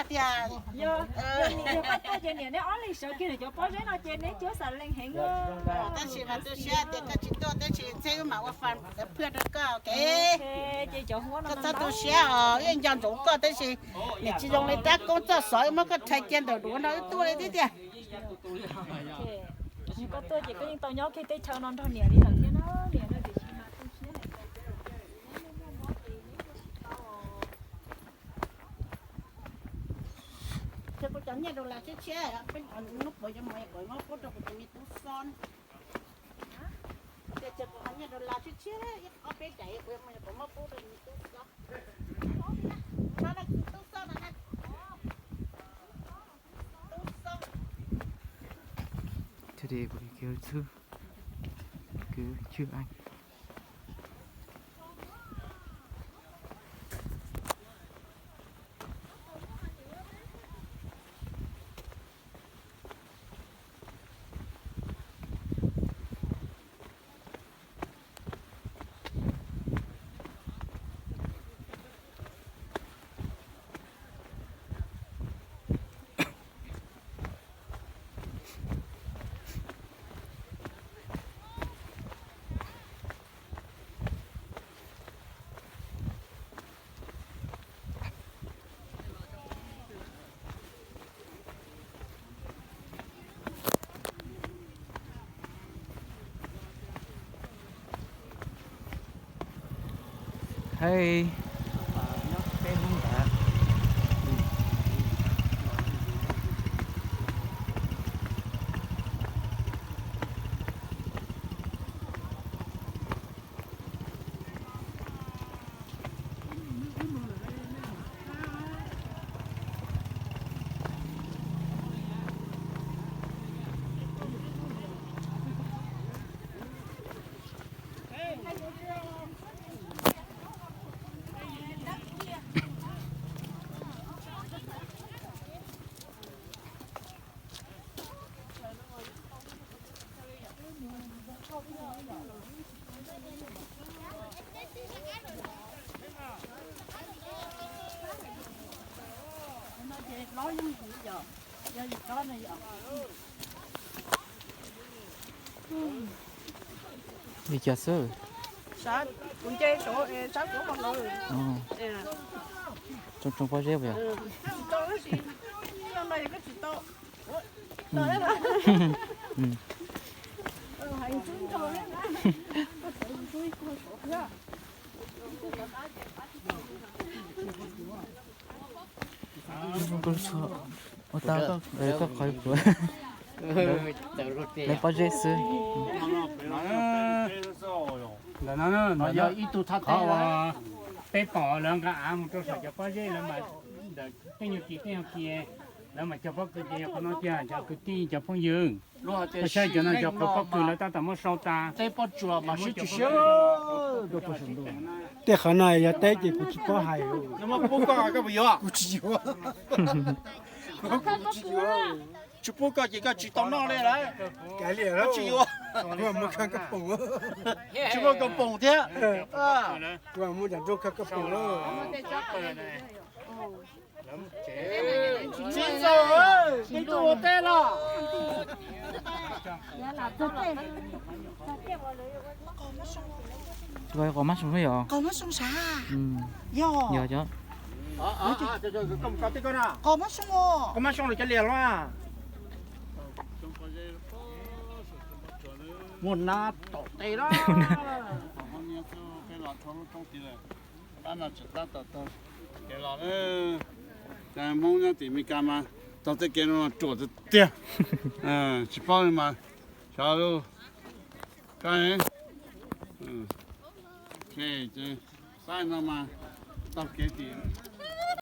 Tias yog, yog koj tuaj ces niam neb ob leeg sawv kiag nws cov pob zeb no ces neb cuab xav lees heev. Tab sis mas tu siab tias koj tsis tuaj, tab sis Ntxheb wb mam ua fam lawv phwj rau koj, ok? Koj txhob tu siab os, wb nco ntsoov koj, tab sis niam tsis zoo li rab koob txoj xov wb muab koj rhais cia ntawm duav no wb tuaj li thiab tiag. Koj tuaj ces koj yeej tau nyob kiag teb chaws no nrog niam li lawm thiab na, niam no tiam sis mas tu siab. Ces kuv cov nyiaj dollar tshiab tshiab, peb hnub puas yuav mus kuv muab pub rau kuv tus me tub xob. Ces kuv cov nyiaj dollar tshiab tshiab, ib ob peb daim kuv yuav mus kuv muab pub rau tus me tub xob. Tub xob no na. Tub xob. Thế thì buổi chiều thứ cứ chưa ăn. Hei. Li cas xwb? Kuv nce saum sab kuv ho los. Tsoo tsoo pob zeb puas yog? Ua tau koj qhov kuv lawv pob zeb xwb. Ntawm no yog ib tug thab thab uas peb pom lawv nqa av mus rau saum cov pob zeb lawv mas ntawm tej nyuag kis tej nyuag kis lawv mas cog pob kws ces yog qhov no tiag cov kwv tij cov phooj ywg. Koj saib cov no cov qhov pob kws lawv tab tom muab sau tas. Tej pob tsuas mas sib tsis siab. Tej qhov no yog teb ces kuv tsis paub hais. Kuv tsis yuav. Kuv tsis yuav. Tsis pub koj ces koj tsis tau noj li lawm. Koj tsis yuav. Tsis muaj koj poom thiab. Kuv muab cov nroj koj poom lawm. Txiv ntxawm, koj tuaj ua teb los? Qos mab soo yog? Yog cov. Qos mab soo, qos mab soo los cov lias los? Muaj nab tom tej lawm. Pab no tseem tab tom taug kev los. Hmoob nyob tim Meskas mas taug tej kev no ruam tiag tiag. Tsis paub li mas xyov lauj. Pab no mas taug kev tim